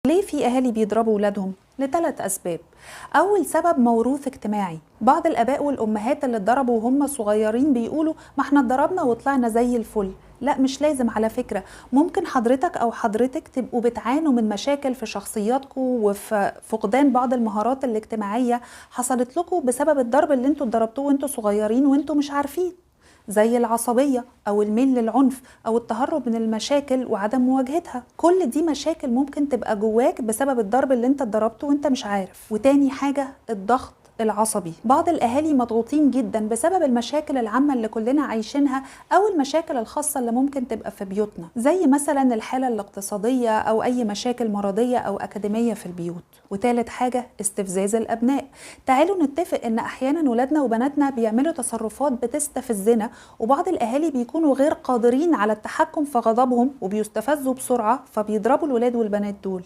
ليه في أهالي بيضربوا ولادهم؟ لثلاث أسباب. أول سبب موروث اجتماعي. بعض الآباء والأمهات اللي اتضربوا وهم صغيرين بيقولوا ما احنا اتضربنا وطلعنا زي الفل. لا، مش لازم على فكرة. ممكن حضرتك أو حضرتك تبقوا بتعانوا من مشاكل في شخصياتكم وفي فقدان بعض المهارات الاجتماعية حصلت لكم بسبب الضرب اللي انتوا اتضربتوه وانتوا صغيرين وانتوا مش عارفين، زي العصبية أو الميل للعنف أو التهرب من المشاكل وعدم مواجهتها. كل دي مشاكل ممكن تبقى جواك بسبب الضرب اللي انت اتضربته وانت مش عارف. وتاني حاجة الضغط العصبي. بعض الأهالي مضغوطين جدا بسبب المشاكل العامة اللي كلنا عايشينها أو المشاكل الخاصة اللي ممكن تبقى في بيوتنا، زي مثلا الحالة الاقتصادية أو أي مشاكل مرضية أو أكاديمية في البيوت. وتالت حاجة استفزاز الأبناء. تعالوا نتفق إن أحيانا ولادنا وبناتنا بيعملوا تصرفات بتستفزنا، وبعض الأهالي بيكونوا غير قادرين على التحكم في غضبهم وبيستفزوا بسرعة فبيضربوا الولاد والبنات دول.